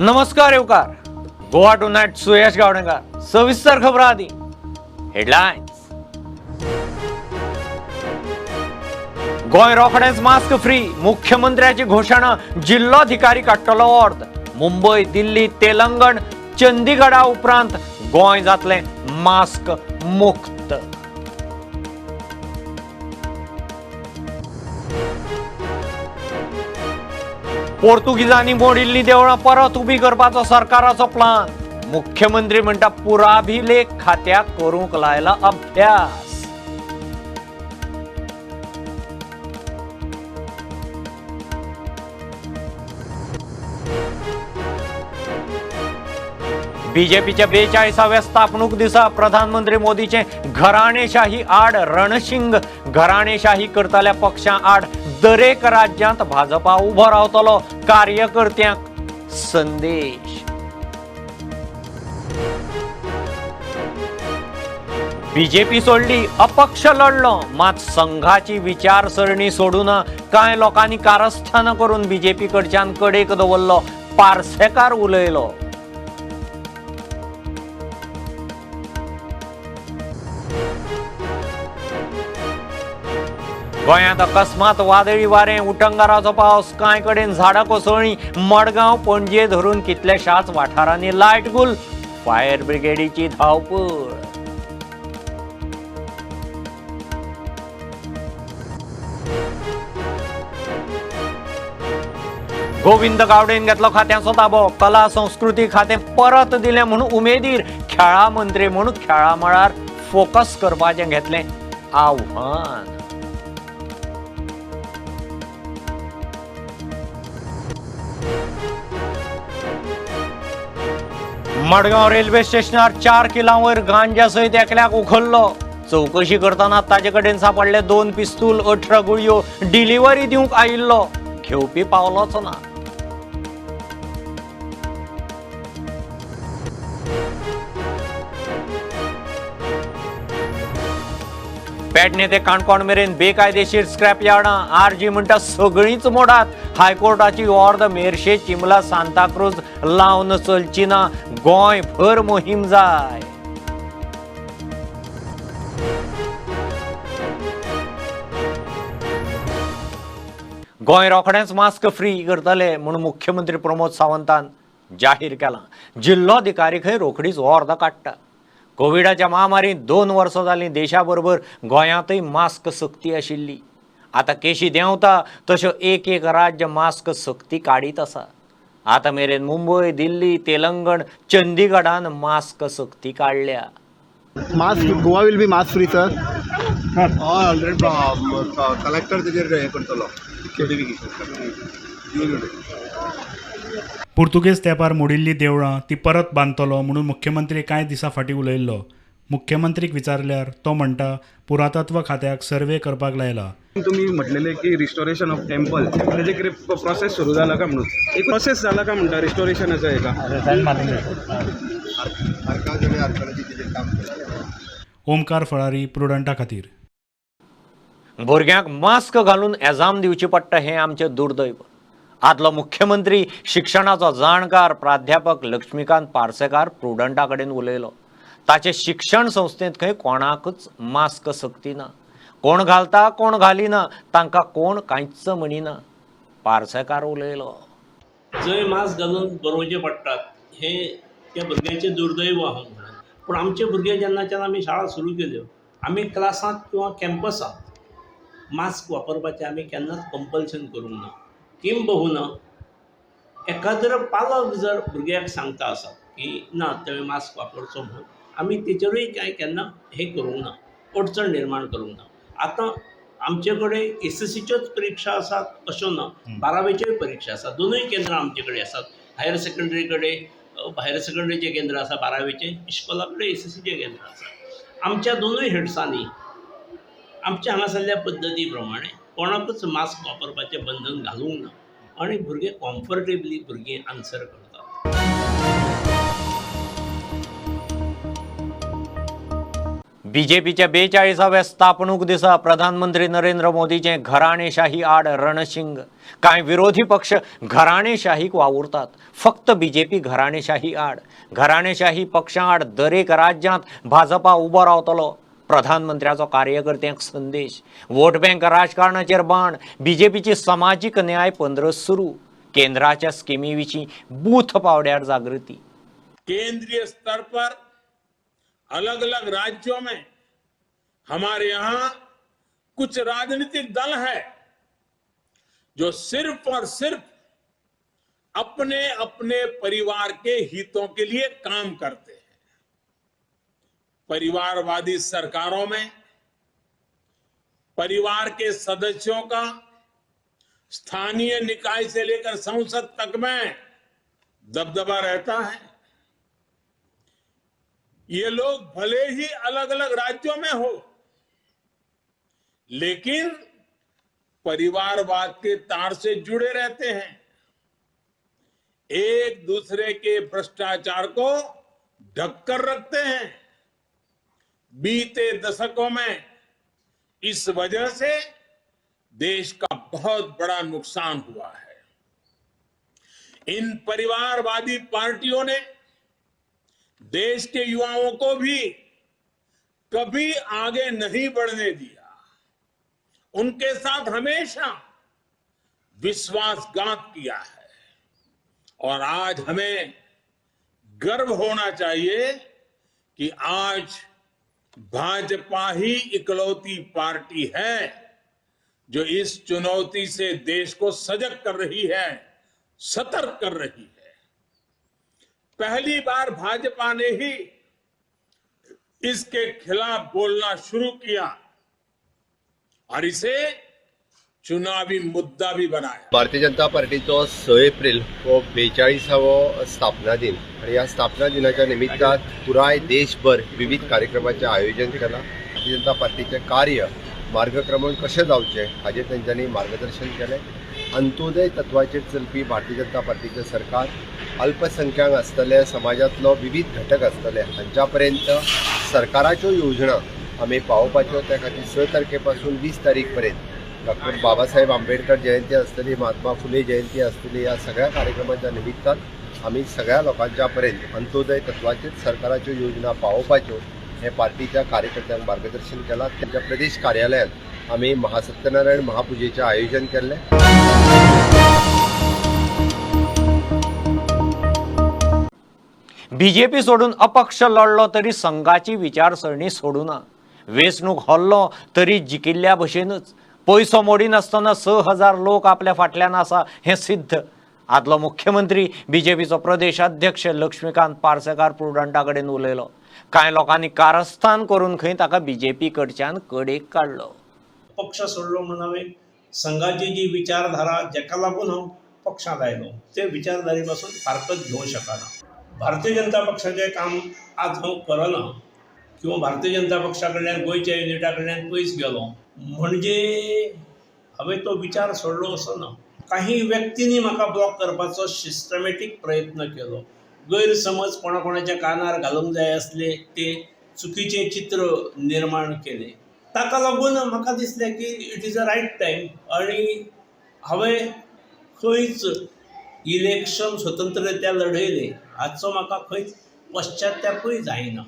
नमस्कार येवकार गोवा टुनायट सुयश गावणेकर. सविस्तर खबरां आदी हेडलायन्स. गोंय रोखडेंच मास्क फ्री, मुख्यमंत्र्याची घोशणा, जिल्लोधिकारी काडटलो ऑर्द. मुंबय, दिल्ली, तेलंगण, चंदीगडा उपरांत गोंय जातलें मास्क मुक्त. पोर्तुगीजांनी मोडिल्ली देवळां परत उबी करपाचो सरकाराचो प्लान. मुख्यमंत्री म्हणटा पुराभिलेख खात्याक करूंक लायला अभ्यास. बीजेपीच्या 42व्या स्थापणूक दिसा प्रधानमंत्री मोदीचे घराणेशाही आड रणशिंग. घराणेशाही करतल्या पक्षां आड दरेक राज्यांत भाजपा उभो रावतलो, कार्यकर्त्यांक संदेश. बीजेपी सोडली, अपक्ष लढलो, मात संघाची विचारसरणी सोडून कांय लोकांनी कारस्थानां करून बीजेपी कडच्यान कडेक दवरलो, पार्सेकार उलयलो. गोंयांत अकस्मात वादळी वारें, उटंगाराचो पावस, कांय कडेन झाडां कोसळ्ळीं. मडगांव, पणजे धरून कितल्याशाच वाठारांनी लायट गुल, फायर ब्रिगेडीची धांवपळ. गोविंद गावडेन घेतलो खात्यांचो ताबो, कला संस्कृती खातें परत दिलें म्हूण उमेदीर, खेळां मंत्री म्हूण खेळां मळार फोकस करपाचें घेतलें आव्हान. मडगांव रेल्वे स्टेशनार 4 किलां वयर गांजा सयत एकल्याक उखल्लो. चवकशी करतना ताजे कडेन सापडले 2 पिस्तूल, 18 गुळयो. डिलिव्हरी दिवंक आयिल्लो, घेवपी पावलोच ना. पेडणे ते काणकोण मेरेन बेकायदेशीर स्क्रॅप यार्डां, आरजी म्हणटा सगळींच मोडात. हायकोर्टाची ऑर्द मेरशे, चिमला, सांताक्रूज लावन चलची ना, गोंयभर मोहीम जाय. गोंय रोखडेंच मास्क फ्री करतले म्हूण मुख्यमंत्री प्रमोद सावंतान जाहीर केलां. जिल्लोधिकारी खंय रोखडीच ऑर्द काडटा. कोविडाच्या महामारीत 2 वर्सां जालीं देशा बरोबर गोंयांतय मास्क सक्ती आशिल्ली. आतां केशी देंवता तश्यो एक एक राज्य मास्क सक्ती काडीत आसा. आतां मेरेन मुंबय, दिल्ली, तेलंगण, चंदीगडान मास्क सक्ती काडल्या. Mask Goa will be mask free sir. हय, ऑलरेडी कलेक्टर तेजेर हें करतलो नोटिफिकेशन. पुर्तुगेज तेंपार मोडिल्लीं देवळां ती परत बांदतलो म्हणून मुख्यमंत्री कांय दिसां फाटीं उलयल्लो. मुख्यमंत्रीक विचारल्यार तो म्हणटा पुरातत्व खात्याक सर्वे करपाक लायला. तुमी म्हटलेले की रिस्टोरेशन ऑफ टेम्पल तेजे कितें प्रोसेस सुरू जाला काय म्हणून, एक प्रोसेस जाला काय म्हणटा रिस्टोरेशनाचो हेका? आर्किओलॉजी काम करता. ओमकार फळारी, प्रुडंटा खातीर. भुरग्यांक मास्क घालून एजाम दिवची पडटा हें आमचें दुर्दैव. आदलो मुख्यमंत्री, शिक्षणाचो जाणकार प्राध्यापक लक्ष्मीकांत पार्सेकार प्रुडंटा कडेन उलयलो. ताचे शिक्षण संस्थेंत खंय कोणाकूच मास्क सक्ती ना. कोण घालता कोण घालिना, तांकां कोण कांयच म्हणिना. पार्सेकार उलयलो. जंय मास्क घालून बरोवचें पडटात हें त्या भुरग्यांचें दुर्दैव आहा म्हणून. पूण आमचे भुरगे जेन्नाच्यान आमी शाळा सुरू केल्यो, आमी क्लासांत किंवा कॅम्पसांत मास्क वापरपाचें आमी केन्नाच कंपल्शन करूंक ना. किंबहुना एकाद्रो पालक जर भुरग्याक सांगता आसत की ना तुवें मास्क वापरचो म्हणून, आमी तेचेरूय कांय केन्ना हें करूंक ना, अडचण निर्माण करूंक ना. आतां आमचे कडेन एसएससीच्योच परिक्षा आसात अश्यो ना, 12वेच्योय परिक्षा आसात. दोनूय केंद्रां आमचे कडेन आसात. हायर सेकंडरी कडेन हायर सेकंडरीचें केंद्र आसा 12वेचें, इश्कोला कडेन एसएससीचें केंद्र आसा. आमच्या दोनूय हेड्सांनी आमच्या हांगासरल्या पद्दती प्रमाणे कोणाकूच मास्क वापरपाचें बंधन घालूंक ना आनी भुरगे कॉम्फर्टेबली भुरगीं आन्सर करतात. बीजेपीच्या 42व्या स्थापणूक दिसा प्रधानमंत्री नरेंद्र मोदीचें घराणेशाही आड रणशिंग. कांय विरोधी पक्ष घराणेशाहीक वावुरतात, फक्त बीजेपी घराणेशाही आड. घराणेशाही पक्षां आड दरेक राज्यांत भाजपा उबो रावतलो, प्रधानमंत्र्याचो कार्यकर्त्यांक संदेश. वोट बँक राजकारणाचेर बाण, बीजेपीची समाजीक न्याय पंद्रस सुरू. केंद्राच्या स्किमी विशीं बूथ पावड्यार जागृती. केंद्रीय स्तर पर अलग अलग राज्यों में हमारे यहां कुछ राजनीतिक दल है जो सिर्फ और सिर्फ अपने अपने परिवार के हितों के लिए काम करते हैं। परिवारवादी सरकारों में परिवार के सदस्यों का स्थानीय निकाय से लेकर संसद तक में दबदबा रहता है। ये लोग भले ही अलग अलग राज्यों में हो, लेकिन परिवारवाद के तार से जुड़े रहते हैं। एक दूसरे के भ्रष्टाचार को ढककर रखते हैं। बीते दशकों में इस वजह से देश का बहुत बड़ा नुकसान हुआ है। इन परिवारवादी पार्टियों ने देश के युवाओं को भी कभी आगे नहीं बढ़ने दिया। उनके साथ हमेशा विश्वासघात किया है। और आज हमें गर्व होना चाहिए कि आज भाजपा ही इकलौती पार्टी है जो इस चुनौती से देश को सजग कर रही है, सतर्क कर रही है। पहली बार भाजपा ने ही इसके खिलाफ बोलना शुरू किया और इसे चुनावी मुद्दा भी बनाया। भारतीय जनता पार्टीचो 6 एप्रिल हो 42वो स्थापना दिन आनी ह्या स्थापना दिनाच्या निमित्तान पुराय देशभर विविध कार्यक्रमाचें आयोजन केलां। भारतीय जनता पार्टीचें कार्य मार्गक्रमण कशें जावचें हाजेर तेंच्यांनी मार्गदर्शन केलें। अंत्योदय तत्वाचेर चलपी भारतीय जनता पार्टीचें सरकार अल्पसंख्याक आसतले, समाजांतलो विविध घटक आसतले हांच्या पर्यंत सरकाराच्यो योजना आमी पावोवपाच्यो। त्या खातीर 6 तारखे पासून 20 तारीख पर्यंत डॉक्टर बाबासाहेब आंबेडकर जयंती आसतली, महात्मा फुले जयंती आसतली। ह्या सगळ्या कार्यक्रमाच्या निमित्तान आमी सगळ्या लोकांच्या पर्यंत अंत्योदय तत्वाचेर सरकाराच्यो योजना पावोवपाच्यो हे पार्टीच्या कार्यकर्त्यांक मार्गदर्शन केलां। तांच्या प्रदेश कार्यालयांत आमी महासत्यनारायण महापुजेचें आयोजन केल्लें। बीजेपी सोडून अपक्ष लढलो तरी संघाची विचारसरणी सोडूना. वेंचणूक हरलो तरी जिखिल्ल्या भशेनच. पयसो मोडिनासतना 6000 लोक आपल्या फाटल्यान आसा हें सिद्ध. आदलो मुख्यमंत्री बीजेपीचो प्रदेश अध्यक्ष लक्ष्मीकांत पार्सेकार प्रुडंटा कडेन उलयलो. कांय लोकांनी कारस्थान करून खंय ताका बीजेपी कडच्यान कडेक काडलो. पक्ष सोडलो म्हणून हांवें संघाची जी विचारधारा जेका लागून हांव पक्षांत आयलो ते विचारधारे पासून फारकत घेवंक शकना. भारतीय जनता पक्षाचें काम आज हांव करना किंवा भारतीय जनता पक्षा कडल्यान गोंयच्या युनिटा कडल्यान पयस गेलो म्हणजे हांवें तो विचार सोडलो असो ना. काही व्यक्तींनी म्हाका ब्लॉक करपाचो सिस्टमॅटीक प्रयत्न केलो. गैरसमज कोणा कोणाच्या कानार घालूंक जाय आसले ते चुकीचें चित्र निर्माण केलें. ताका लागून म्हाका दिसलें की it is a right time आनी हांवें खंयच इलेक्शन स्वतंत्ररित्या लढयलें हाचो म्हाका खंयच पश्चातापूय जायना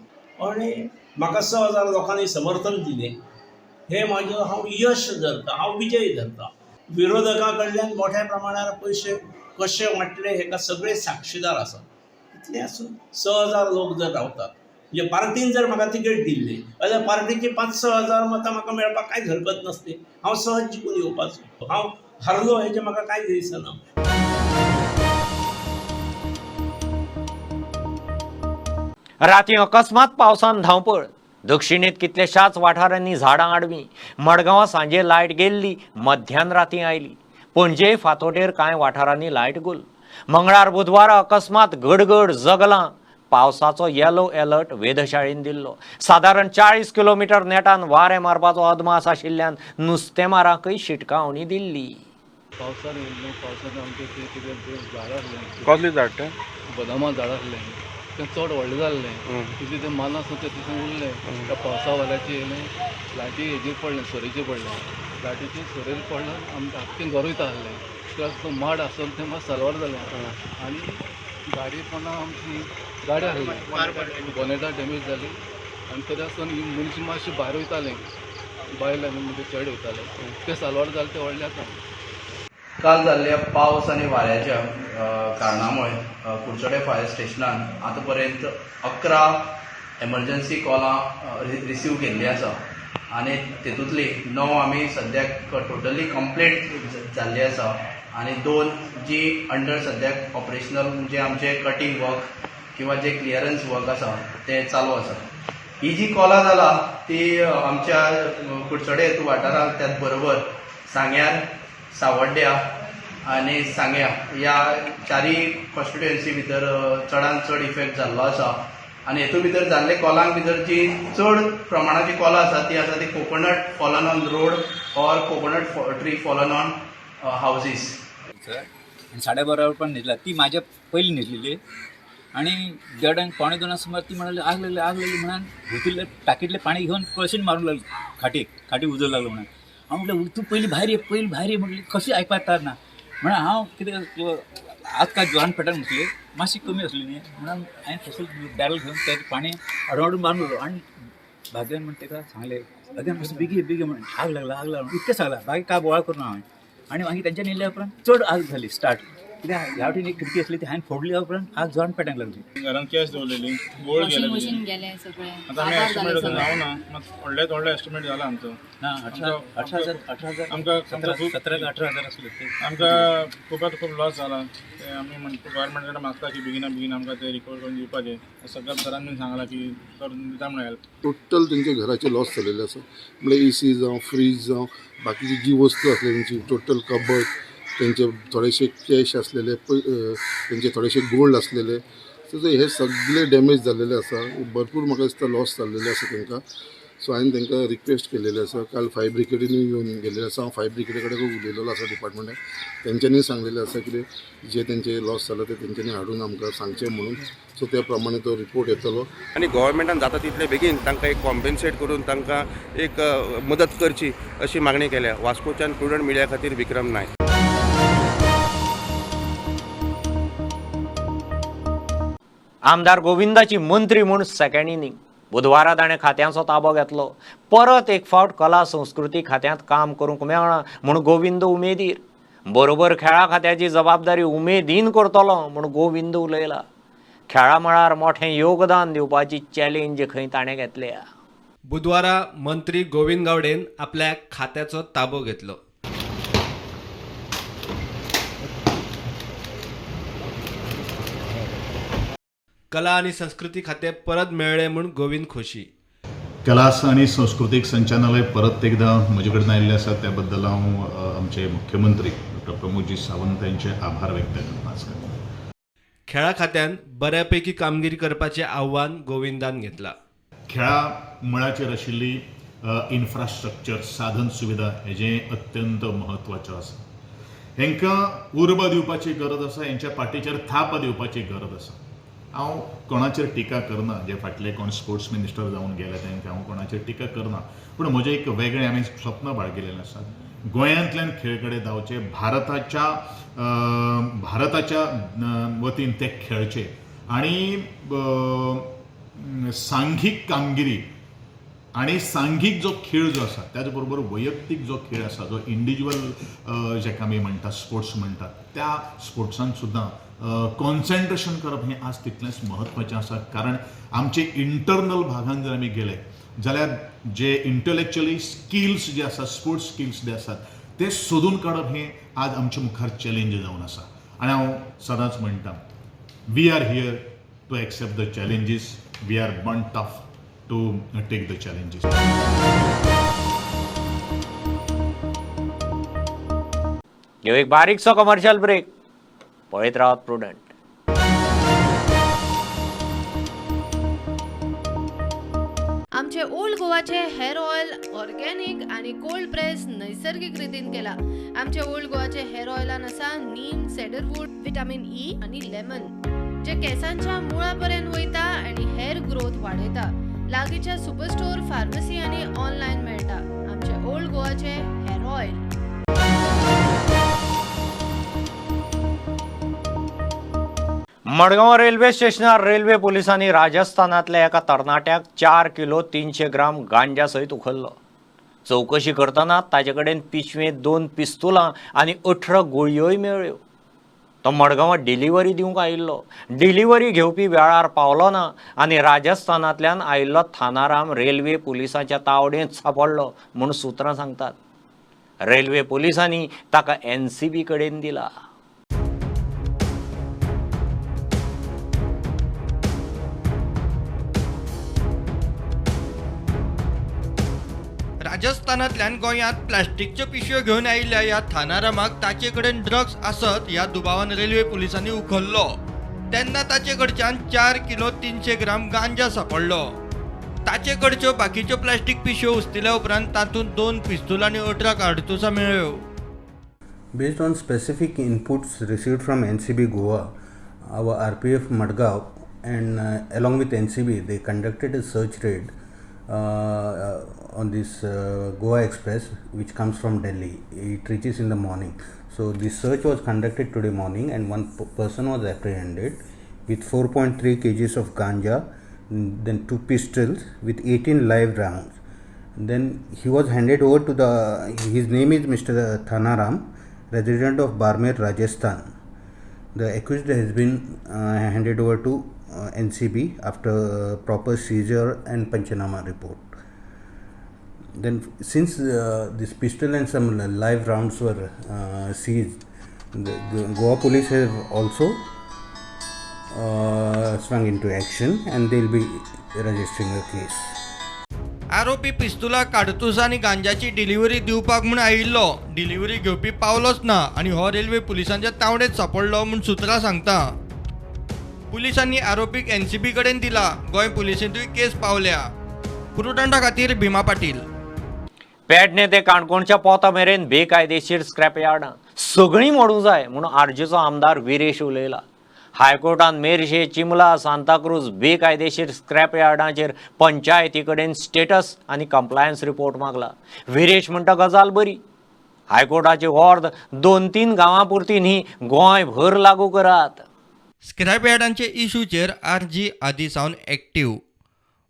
आनी म्हाका 6000 लोकांनी समर्थन दिलें हें म्हाजें हांव यश धरता, हांव विजय धरता. विरोधकां कडल्यान मोठ्या प्रमाणार पयशे कशे वांटले हेका सगळे साक्षीदार आसात. इतलें आसून 6000 लोक जर रावतात म्हणजे पार्टीन जर म्हाका तिकेट दिल्ली जाल्यार पार्टीची 5-6 हजार मतां म्हाका मेळपाक कांयच हरकत नासली. हांव सहज जिखून येवपाचो. हांव हारलो हेजें म्हाका कांयच दिसना. राती अकस्मात पावसान धांवपळ. दक्षिणेत कितल्याशाच वाठारांनी झाडां आडवी. मडगांवां सांजे लायट गेल्ली, मध्यान राती आयली. पणजे फातोटेर कांय वाठारांनी लायट गुल. मंगळार बुधवारा अकस्मात गडगड जगलां. पावसाचो येलो अलर्ट वेधशाळेन दिल्लो. सादारण 40 किलोमिटर नेटान वारें मारपाचो अदमास आशिल्ल्यान नुस्तेमारांकय शिटकावणी दिल्ली. पावसान येयल्लें, पावसान आमचें तें कितें तें झाड आसलें. कसलें झाड तें? बदामा झाड आसलें. तें चड व्हडलें जाल्लें तिजें तें मानास तें तशें उरलें. त्या पावसा वाऱ्याचें येयलें, लायटी हेजेर पडलें, सोरेचेर पडलें, लायटीचेर सोरेर पडलें, आमकां आख्खें घरूय आहलें. प्लस तो माड आसलो तें मात साल्वार जालें आनी गाडी पोंदा आमची गाडी आहली, बोनेटां डॅमेज जाली. आनी तरी आसतना ही मनीस मातशे भायर वयताले, बायल आनी म्हणजे चेडे वयताले, ते साल्वार जाले, ते व्हडले आसा. काल जाल्ल्या पावस आनी वाऱ्याच्या कारणामुळे कुडचडे फायर स्टेशनान आतां पर्यंत 11 एमर्जन्सी कॉलां रिसीव केल्ली आसा आनी तेतूंतली 9 आमी सद्याक टोटली कंप्लीट जाल्ली आसा आनी 2 जी अंडर सद्याक ऑपरेशनल म्हणजे आमचे कटींग वर्क किंवा जे क्लियरन्स वर्क आसा ते चालू आसा. ही जी कॉलां जाला ती आमच्या कुडचडे वाठारांत, त्याच बरोबर सांग्यार, सावड्ड्या आनी सांग्या ह्या चारय कॉन्स्टिट्युएन्सी भितर चडांत चड इफेक्ट जाल्लो आसा. आनी हेतूंत भितर जाल्ले कॉलांक भितर जी चड प्रमाणाची कॉलां आसा ती आसा ती coconut fallen on road or coconut tree fallen on houses. आनी 12:30 पण न्हिदला. ती म्हाज्या पयलीं न्हिदलेली आनी 1:30 1:45 सुमार ती म्हणाली आग लागली, आग लागली म्हणून भुतिल्ले टाकीतलें पाणी घेवन कळशीन मारूंक लागली खाटीक, खाटी उजो लागलो म्हणून. हांव म्हटलें तूं पयलीं भायर ये, पयलीं भायर ये म्हटलें, कशी आयकपाक येता ना म्हणून हांव कितें आज काय जोरान पेटान म्हटली मातशी कमी आसली न्ही म्हणून हांवें तसोच बॅरल घेवन तें पाणी अडवाडून मारून लागलो. आनी भाग्यान म्हण ताका सांगलें, भाग्यान मातशें बेगी बेगी म्हणून आग लागला, आग लागला इतकें सांगलां, बाकी काय बोवाळ करूं हांवें. आनी मागीर तेंच्यानी येयल्या उपरांत चड आग जाली स्टार्ट, कित्याक ह्या वटेन एक खिडकी आसली ती हांवें फोडली उपरांत आग जोरान पेटांक लागली. घरान कॅश दवरलेली, गोल्ड गेलें, सगळें. आतां आमी एस्टिमेट जावना, मात व्हडले व्हडले एस्टिमेट जाला आमचो. ना 18,000, 18,000, आमकां 17 का 18,000 आसले. आमकां खुबात खूब लॉस जाला. ते आमी म्हणटा गव्हर्मेंट कडेन मागता की बेगिना बेगीन आमकां ते रिकवर करून दिवपाचें. सगळ्या सरांनी सांगलां की करून दिता म्हणून हेल्प. टोटल तेंच्या घराचे लॉस जालेले आसा, म्हणल्यार एसी जावं, फ्रीज जावं, बाकीची जी वस्तू आसली तेंची टोटल कबड, तेंचे थोडेशे कॅश आसलेले, तेंचे थोडेशे गोल्ड आसलेले, सो हे सगळे डॅमेज जाल्लेले आसा. भरपूर म्हाका दिसता लॉस जाल्लेले आसा तेंकां. सो हांवें तेंकां रिक्वेस्ट केलेले आसा, काल फायर ब्रिगेडीनूय येवन गेल्ले आसा, हांव फायर ब्रिगेडी कडेन उलयलेलो आसा डिपार्टमेंटाक, तेंच्यांनी सांगलेलें आसा कितें जे तेंचे लॉस जाला ते तेंच्यांनी हाडून आमकां सांगचें म्हणून. सो त्या प्रमाणे तो रिपोर्ट येतलो. आनी गव्हर्मेंटान जाता तितले बेगीन तांकां एक कॉम्पेन्सेट करून तांकां एक मदत करची अशी मागणी केल्या. वास्कोच्यान प्रुडंट मिडिया खातीर विक्रम नायक. आमदार गोविंदाची मंत्री म्हूण सेकंड इनिंग. बुधवारा ताणें खात्यांचो ताबो घेतलो. परत एक फावट कला संस्कृती खात्यांत काम करूंक मेळना म्हूण गोविंद उमेदीर. बरोबर खेळा खात्याची जबाबदारी उमेदीन करतलो म्हूण गोविंद उलयला. खेळा मळार मोठें योगदान दिवपाची चॅलेंज खंय ताणें घेतल्या. बुधवारा मंत्री गोविंद गावडेन आपल्या खात्याचो ताबो घेतलो. कला आनी संस्कृती खातें परत मेळ्ळें म्हूण गोविंद खोशी. कला आनी संस्कृतीक संचालनालय परत एकदां म्हजे कडेन आयिल्लें आसा, त्या बद्दल हांव आमचे मुख्यमंत्री डॉक्टर प्रमोदजी सावंत हांचे आभार व्यक्त करता. खेळा खात्यान बऱ्यापैकी कामगिरी करपाचें आव्हान गोविंदान घेतलां. खेळा मळाचेर आशिल्ली इन्फ्रास्ट्रक्चर, साधन सुविधा हेजें अत्यंत म्हत्वाचें आसा. हेंकां उर्बा दिवपाची गरज आसा, हेंच्या पाठीचेर थाप दिवपाची गरज आसा. हांव कोणाचेर टिका करना, जे फाटले कोण स्पोर्ट्स मिनिस्टर जावन गेले तांकां हांव कोणाचेर टिका करना, पूण म्हजें एक वेगळें आमी स्वप्न बाळगिलेलें आसा, गोंयांतल्यान खेळगडे धांवचे, भारताच्या वतीन ते खेळचे आनी सांघीक कामगिरी आनी सांघीक जो खेळ जो आसा, त्याच बरोबर वैयक्तीक जो खेळ आसा, जो इंडिविज्युअल जेका आमी म्हणटा स्पोर्ट्स म्हणटात, त्या स्पोर्ट्सान सुद्दां कॉन्सन्ट्रेशन करप हें आज तितलेंच म्हत्वाचें आसा. कारण आमचे इंटरनल भागान जर आमी गेले जाल्यार जे इंटलेक्च्युअली स्किल्स जे आसात, स्पोर्ट्स स्किल्स जे आसात, ते सोदून काडप हें आज आमचे मुखार चॅलेंज जावन आसा. आनी हांव सदांच म्हणटा, we are here to accept the challenges, we are born tough to take the challenges. घेऊ एक बारीकसो कमर्शियल ब्रेक. पळयत रावात प्रुडंट. आमचे ओल्ड गोवाचे हेअर ऑयल ऑर्गेनिक आनी कोल्ड प्रेस नैसर्गिक रितीन केला. आमचे ओल्ड गोवाचे हेअर ऑयलान आसा नीम, सेडरवूड, विटामिन ई आनी लेमन. जे केसांच्या मुळा पर्यंत वयता आनी हेअर ग्रोथ वाडयता. लागींच्या सुपरस्टोर, फार्मसी आनी ऑनलायन मेळटा. आमचे ओल्ड गोवाचे हेअर ऑयल. मडगांव रेल्वे स्टेशनार रेल्वे पोलिसांनी राजस्थानांतल्या एका तरणाट्याक 4 किलो 300 ग्राम गांजा सयत उखल्लो. चवकशी करतना ताचे कडेन पिशवेंत दोन पिस्तुलां आनी 18 गुळयोय मेळ्ळ्यो. तो मडगांवां डिलिव्हरी दिवंक आयिल्लो. डिलिव्हरी घेवपी वेळार पावलो ना आनी राजस्थानांतल्यान आयिल्लो थानाराम रेल्वे पुलिसांच्या तावडेंत सांपडलो म्हूण सुत्रां सांगतात. रेल्वे पोलिसांनी ताका एनसीबी कडेन दिला. राजस्थानांतल्यान गोंयांत प्लास्टिकच्यो पिशव्यो घेवन आयिल्ल्या ह्या थानारामाक ताचे कडेन ड्रग्स आसत ह्या दुबावान रेल्वे पुलिसांनी उखल्लो तेन्ना ताचे कडच्यान 4 किलो 300 ग्राम गांजा सांपडलो. ताचे कडच्यो बाकीच्यो प्लास्टीक पिशव्यो उस्तिल्या उपरांत तातूंत दोन पिस्तूल आनी 18 काडतुसां मेळ्ळ्यो. Based on specific inputs received from NCB Goa, our RPF Madgaon and along with NCB, they conducted a search raid on this Goa Express, which comes from Delhi. It reaches in the morning. So this search was conducted today morning, and one person was apprehended with 4.3 kgs of ganja, then two pistols with 18 live rounds. Then he was handed over to the. His name is Mr. Thanaram, resident of Barmer, Rajasthan. The accused has been handed over to NCB after proper seizure and Panchanama report. Then, since this pistol and some live rounds were seized, the Goa police have also swung into action and they will be registering a case. आरोपी पिस्तुला, काडतुसां आनी गांजाची delivery दिवपाक म्हूण आयिल्लो. Delivery घेवपी पावलोच ना आनी हो रेल्वे पुलिसांच्या तावडेंत सांपडलो म्हूण सुत्रां सांगता. पुलिसांनी आरोपीक एनसीबी कडेन दिला. गोंय पुलिसेंतूय केस पावल्या. प्रुडंटा खातीर भीमा पाटील. पेडणे ते काणकोणच्या पोता मेरेन बेकायदेशीर स्क्रॅप यार्डां सगळीं मोडूंक जाय म्हूण आरजीचो आमदार विरेश उलयला. हायकोर्टान मेरशे, चिमला, सांताक्रूज बेकायदेशीर स्क्रॅप यार्डांचेर पंचायती कडेन स्टेटस आनी कंप्लायन्स रिपोर्ट मागला. विरेश म्हणटा, गजाल बरी. हायकोर्टाची ऑर्द दोन तीन गांवां पुरती न्ही, गोंयभर लागू करात. स्क्रॅप यार्डांचे इशूचेर आरजी आदी सावन एक्टीव.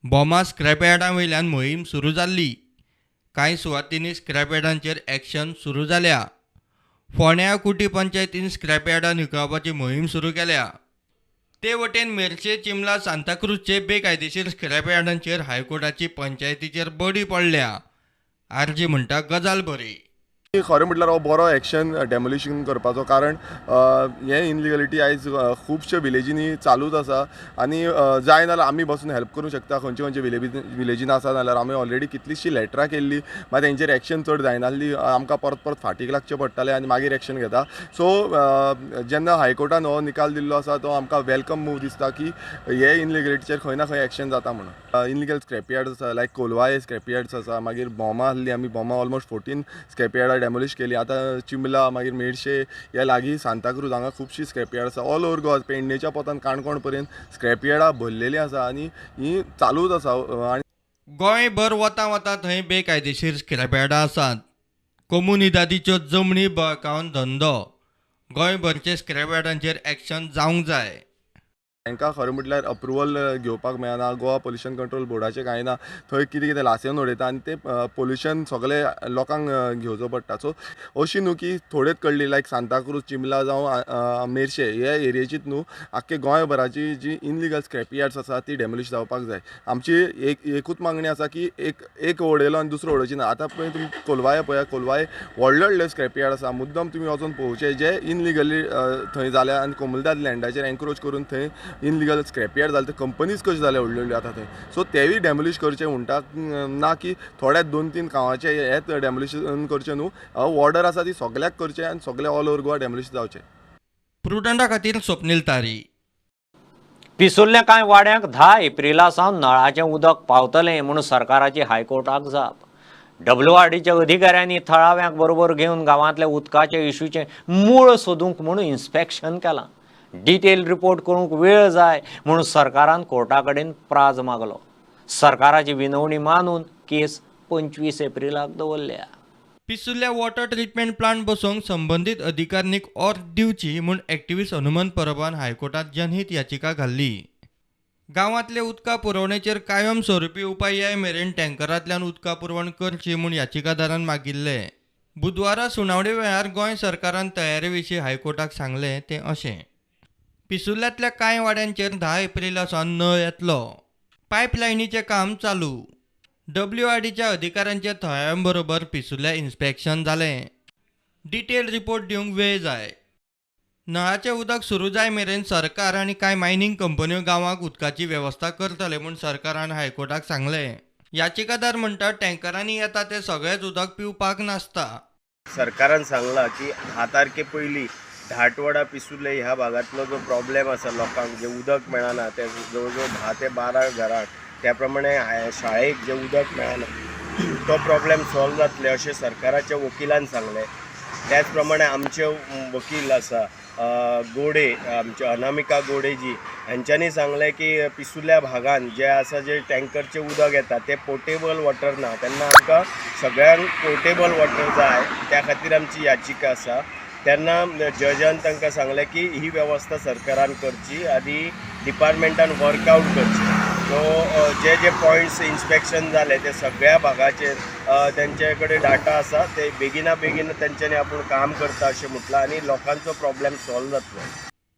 बोमा स्क्रॅप यार्डां वयल्यान मोहीम सुरू जाल्ली. कांय सुवातींनी स्क्रॅप यार्डांचेर एक्शन सुरू जाल्या. फोंड्या, कुटी पंचायतीन स्क्रॅप यार्डां निवळावपाची मोहीम सुरू केल्या. ते वटेन मेरशे, चिमला, सांताक्रूजचे बेकायदेशीर स्क्रॅप यार्डांचेर हायकोर्टाची पंचायतीचेर बडी पडल्या. आरजी म्हणटा, गजाल बरी. खरें म्हटल्यार हो बरो एक्शन डेमोलिशन करपाचो, कारण हें इनलिगलिटी आयज खुबशे विलेजींनी चालूच आसा आनी जाय जाल्यार आमी बसून हेल्प करूंक शकता. खंयचे खंयचे विलेजीन आसा जाल्यार आमी ऑलरेडी कितलीशीं लेटरां केल्ली, मात तेंचेर एक्शन चड जायनासली. आमकां परत परत फाटीक लागचें पडटालें आनी मागीर एक्शन घेता. सो जेन्ना हायकोर्टान हो निकाल दिल्लो आसा, तो आमकां welcome move दिसता की हे इनलिगलिटीचेर खंय ना खंय एक्शन जाता म्हणून. इनलिगल स्क्रॅप यार्ड्स आसा, लायक कोलवाळे स्क्रॅप यार्ड्स आसा, मागीर भोमा आसली, आमी भोमा ऑलमोस्ट 14 स्क्रॅप यार्डां डेमोलिश केली. आतां चिमला, मागीर मेरशे, ह्या लागीं सांताक्रूज हांगा खुबशीं स्क्रॅप यार्ड आसा. ऑल ओवर गोवा, पेडणेच्या पोतान काणकोण पर्यंत स्क्रॅप यार्डां भरलेलीं आसा आनी ही चालूच आसा आनी गोंयभर वता वता थंय बेकायदेशीर स्क्रॅप यार्डां आसात. कोमुनिदादीच्यो जमनी बळकावन धंदो. गोंयभरचे स्क्रॅप यार्डांचेर एक्शन जावंक जाय. तांकां खरें म्हटल्यार अप्रुवल घेवपाक मेळना. गोवा पोल्युशन कंट्रोल बोर्डाचें कांय ना. थंय कितें कितें लासोवन उडयता आनी तें पोल्युशन सगळें लोकांक घेवचो पडटा. सो अशी न्हू की थोडेच कडली, लायक सांताक्रूज, चिमला जावं मेरशे हे एरियेचीच न्हू, आख्खे गोंयभराची जी इनलिगल स्क्रॅप यार्ड्स आसा ती डेमोलिश जावपाक जाय. आमची एक एकूच मागणी आसा की एक एक उडयलो आनी दुसरो उडोवची ना. आतां पळय तुमी कोलवाळे पळया, कोलवाळे व्हडले व्हडले स्क्रॅप यार्ड आसा. मुद्दम तुमी वचोन पळोवचें जे इनलिगली थंय जाल्या आनी कोमुनिदाद लँडाचेर एनक्रोच करून थंय इनलिगल स्क्रॅप यार्ड जाले. ते कंपनीज कश्यो जाल्या व्हडल्यो व्हडल्यो आतां थंय. सो तेवूय डेमोलिश करचे म्हणटा ना की थोड्या दोन तीन गांवाचे हेच डेमोलिशन करचें न्हू, ऑर्डर आसा ती सगल्याक करचें आनी सगळे ऑल ओवर गोवा डेमोलिश जावचें. प्रुडंटा खातीर स्वप्नील तारी. पिसुर्ल्या कांय वाड्यांक 10 एप्रिला सावन नळाचें उदक पावतलें म्हूण सरकाराची हायकोर्टाक जाप. डब्ल्यूआरडीच्या अधिकाऱ्यांनी थळाव्यांक बरोबर घेवन गांवांतल्या उदकाच्या इशूचें मूळ सोदूंक म्हूण इन्स्पेक्शन केलां. डिटेल रिपोर्ट करूंक वेळ जाय म्हणून सरकारान कोर्टा कडेन प्राज मागलो. सरकाराची विनवणी मानून केस 25 एप्रिलाक दवरल्या. पिसुर्ल्या वॉटर ट्रिटमेंट प्लांट बसोवंक संबंदीत अधिकारणीक ऑर्द दिवची म्हूण एक्टिविस्ट हनुमंत परबान हायकोर्टात जनहीत याचिका घाल्ली. गांवांतले उदका पुरवणेचेर कायम स्वरुपी उपाय येय मेरेन टँकरांतल्यान उदका पुरवण करची म्हूण याचिकादारान मागिल्लें. बुधवारा सुनावणे वेळार गोंय सरकारान तयारे विशीं हायकोर्टाक सांगलें तें अशें. पिसुर्ल्यांतल्या कांय वाड्यांचेर 10 एप्रिला सावन नळ येतलो. पायपलायनीचें काम चालू. WRDच्या अधिकाऱ्यांच्या थळाव्यां बरोबर पिसुर्ल्या इन्स्पेक्शन जालें. डिटेल रिपोर्ट दिवंक वेळ जाय. नळाचें उदक सुरू जाय मेरेन सरकार आनी कांय मायनींग कंपन्यो गांवाक उदकाची वेवस्था करतले म्हूण सरकारान हायकोर्टाक सांगलें. याचिकादार म्हणटा टँकरांनी येता तें सगळेंच उदक पिवपाक नासता. सरकारान सांगलां की 10 तारखे पयलीं धाटवाडा पिसुर्ले ह्या भागांतलो जो प्रॉब्लेम आसा, लोकांक जें उदक मेळना तें जवळ जवळ 10 ते 12 घरांक, त्या प्रमाणे शाळेक जें उदक मेळना तो प्रॉब्लेम सॉल्व जातले अशें सरकाराच्या वकिलान सांगलें. त्याच प्रमाणे आमचे वकील आसा गोडे, आमचे अनामिका गोडेजी हांच्यांनी सांगलें की पिसुर्ल्या भागान जे आसा जे टँकरचें उदक येता तें पोर्टेबल वॉटर ना, तेन्ना आमकां सगळ्यांक पोर्टेबल वॉटर जाय, त्या खातीर आमची याचिका आसा. तेन्ना जजान तांकां सांगलें की ही वेवस्था सरकारान करची आनी डिपार्टमेंटान वर्कआवट करची. सो जे जे पॉयंट्स इन्स्पेक्शन जाले ते सगळ्या भागाचेर तेंचे कडेन डाटा आसा, ते बेगिना बेगीन तेंच्यांनी आपूण काम करता अशें म्हटलां आनी लोकांचो प्रॉब्लेम सॉल्व जातलो.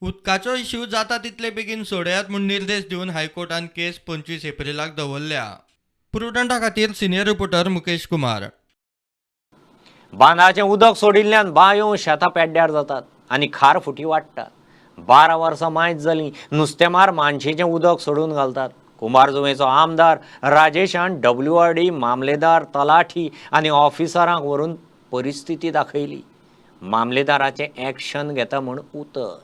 उदकाचो इश्यू जाता तितले बेगीन सोडयात म्हूण निर्देश दिवन हायकोर्टान केस 25 एप्रिलाक दवरल्या. प्रुडंटा खातीर सिनियर रिपोर्टर मुकेश कुमार. बांदाचें उदक सोडिल्ल्यान बांयो शेतां पेड्ड्यार जातात आनी खार फुटी वाडटा. 12 वर्सां मायज जालीं नुस्तेमार मानशेचें उदक सोडून घालतात. कुंभारजुवेचो आमदार राजेशान WRD मामलेदार, तलाठी आनी ऑफिसरांक व्हरून परिस्थिती दाखयली. मामलेदाराचें एक्शन घेता म्हूण उतर.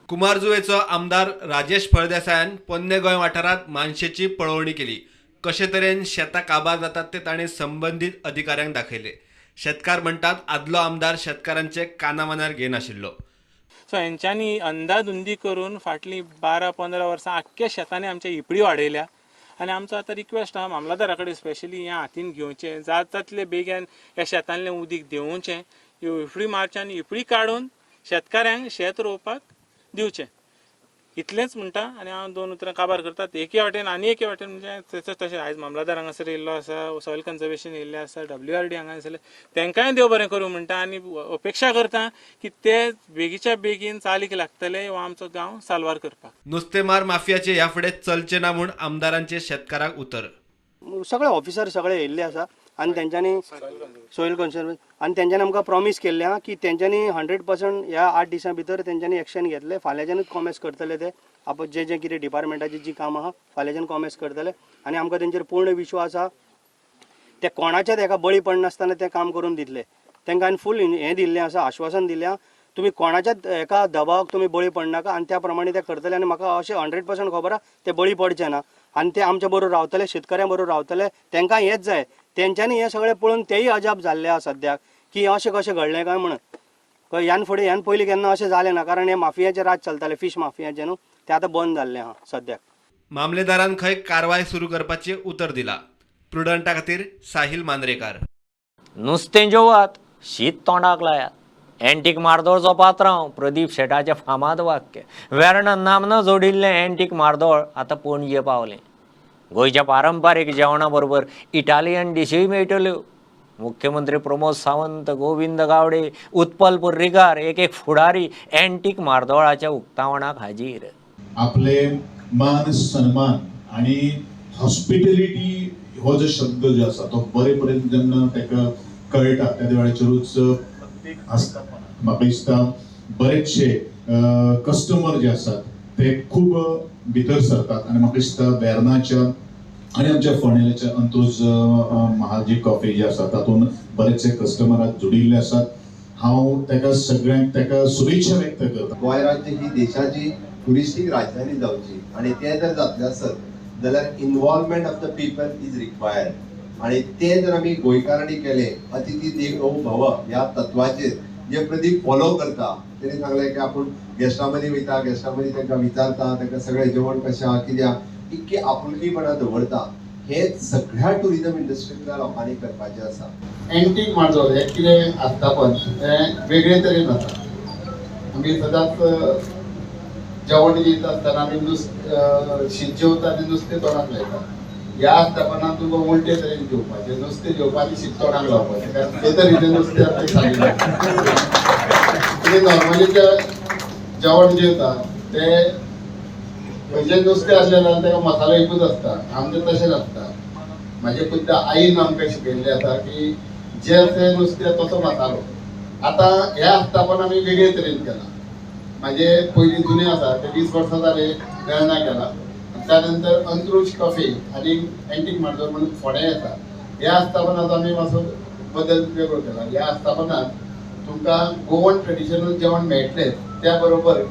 कुंभारजुवेचो आमदार राजेश फळदेसायान पोन्ने गोंय वाठारांत मानशेची पळोवणी केली. कशे तरेन शेतां काबार जातात ते ताणें संबंदीत अधिकाऱ्यांक दाखयले. शेतकार म्हणटात आदलो आमदार शेतकारांचे कानामनार घेनाशिल्लो. सो हेंच्यांनी अंदाधुंदी करून फाटलीं 12-15 वर्सां आख्ख्या शेतांनी आमच्या इपडी वाडयल्या आनी आमचो आतां रिक्वेस्ट आहा मामलादारा कडेन स्पेशली ह्या हातीन घेवचें, जाता तितले बेगीन ह्या शेतांतलें उदीक देंवोवचें, ह्यो इपडी मारचें आनी इपडी काडून शेतकाऱ्यांक शेत रोवपाक दिवचें, इतलेंच म्हणटा. आनी हांव 2 उतरां काबार करतात. एके वाटेन आनी एके वाटेन म्हणजे तशें आयज मामलादार हांगासर येयल्लो आसा, सॉयल कन्जर्वेशन येयल्लें आसा, WRD हांगा आसले, तेंकांय देव बरें करूं म्हणटा आनी अपेक्षा करता की ते बेगीच्या बेगीन चालीक लागतले हो आमचो गांव साल्वार करपाक. नुस्तेमार माफियाचे ह्या फुडें चलचे ना म्हूण आमदारांचे शेतकारांक उतर. सगळे ऑफिसर सगळे येयल्ले आसा आनी तेंच्यांनी सॉयल कन्जर्वेशन आनी तेंच्यांनी आमकां प्रॉमीस केल्लें आहा की तेंच्यांनी 100% ह्या 8 दिसां भितर तेंच्यांनी एक्शन घेतले. फाल्यांच्यानूच कॉमेस करतले ते, आपण जे जे कितें डिपार्टमेंटाची जी कामां आहा फाल्यांच्यान कॉमेस करतले आनी आमकां तेंचेर पूर्ण विश्वास आहा. ते कोणाच्याच एका बळी पडनासतना तें काम करून दितले. तांकां हांवें फूल हें दिल्लें आसा, आश्वासन दिल्लें आहा, तुमी कोणाच्याच एका दबावाक तुमी बळी पडनाका आनी त्या प्रमाणे ते करतले. आनी म्हाका अशें 100% खबर आहा ते बळी पडचे ना आनी ते आमच्या बरोबर रावतले, शेतकऱ्यां बरोबर रावतले. तांकां हेंच जाय. तेंच्यांनी हें सगळें पळोवन तेय अजाप जाल्ले आहा सद्याक की अशें कशें घडलें काय म्हणून. ह्यान फुडें ह्यान पयलीं केन्ना अशें जालें ना, कारण हें माफियाचें राज चलतालें, फिश माफियाचें न्हू, तें आतां बंद जाल्लें आहा सद्याक. मामलेदारान खंय कारवाय सुरू करपाचें उतर दिलां. प्रुडंटा खातीर साहिल मांद्रेकार. नुस्तें जेवात, शीत तोंडाक लायात. एंटीक मार्दोळचो पात्रांव प्रदीप शेटाचें फामाद वाक्य. वेर्णा नामना जोडिल्लें एंटीक मार्दोळ आतां पणजे पावलें. गोंयच्या पारंपारीक जेवणा बरोबर इटालियन डिशूय मेळटल्यो. मुख्यमंत्री प्रमोद सावंत, गोविंद गावडे, उत्पल पर्रीकार एक एक फुडारी एंटीक मार्दोळाच्या उक्तावणाक हाजीर. आपले मान सन्मान आणि हॉस्पिटॅलिटी हो जो शब्द जो आसा तो बरे पर्यंत जेन्ना ताका कळटा त्या वेळाचेरूच म्हाका दिसता बरेचशे कस्टमर जे आसात ते खूब भितर सरतात आनी म्हाका दिसता वेर्नाच्या आनी आमच्या फोंडेच्या अंत्रुज महाजी कॉफी जे आसा तातूंत बरेचशे कस्टमराक जुडिल्ले आसात. हांव ताका सगळ्यांक ताका शुभेच्छा व्यक्त करता. गोंय राज्य ही देशाची टुरिस्टीक राजधानी जावची आनी तें जर जातलें आसत जाल्यार involvement of the people is required आनी तें जर आमी गोंयकारांनी केलें अतिथी देवो भव ह्या तत्वाचेर जे प्रदीप फॉलो करता. तेणी सांगलें की आपूण गेस्टां मदीं वयता, गेस्टां मदीं तांकां विचारता, तांकां सगळें जेवण कशें आहा कितें आहा, इतकी आपुलकीपणा दवरता. हे सगळ्या टुरिजम इंडस्ट्रींतल्या लोकांनी करपाचें आसा. एंटीक माजोर हें कितें आस्थापन हें वेगळे तरेन आसा. आमी सदांच जेवण जेयता आसतना आमी शीत जेवता आनी नुस्तें तोंडाक लायता. ह्या आस्थापनान तुमकां उलटे तरेन जेवपाचें, नुस्तें जेवपाचें आनी शीत तोंडाक लावपाचें, कारण ते तरेचें नुस्तें आतां सांगिल्लें. तुमी नॉर्मली जें जेवण जेवता तें खंयचें नुस्तें आसलें जाल्यार ताका मसालो एकूच आसता, आमचें तशें नासता. म्हाजे खुद्द आईन आमकां शिकयल्लें आसा की जें तें नुस्तें तसो मसालो. आतां हें आस्थापन आमी वेगळे तरेन केलां. म्हाजे पयलीं जुनें आसा ते 20 वर्सां जाले वेर्णा केलां. त्यानंतर अंत्रुज कॉफी आनी एंटीक मार्जोर म्हणून फोंडें आसा. ह्या आस्थापनाचो आमी मातसो बदल वेगळो केला. ह्या आस्थापनांत तुमकां गोवन ट्रेडिशनल जेवण मेळटलें, त्या बरोबर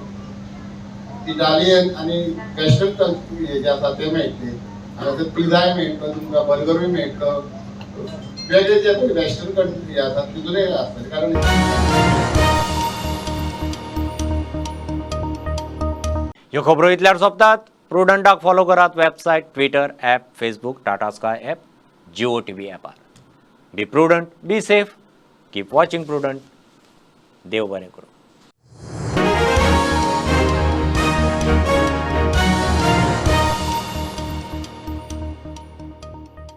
इटालियन आनी वेस्टर्न हेजें आसा तें मेळटलें. हांगासर पिझाय मेळटलो तुमकां, बर्गरूय मेळटलो, वेगळे जे वेस्टर्न कंट्री आसा तितूनय आसतलें. कारण ह्यो खबरो इतल्यार सोंपतात. प्रुडंटाक फॉलो करात website, Twitter, app, Facebook, Tata Sky app, Jio TV ॲपार. Be prudent, be safe, keep watching Prudent. देव बरें करूं.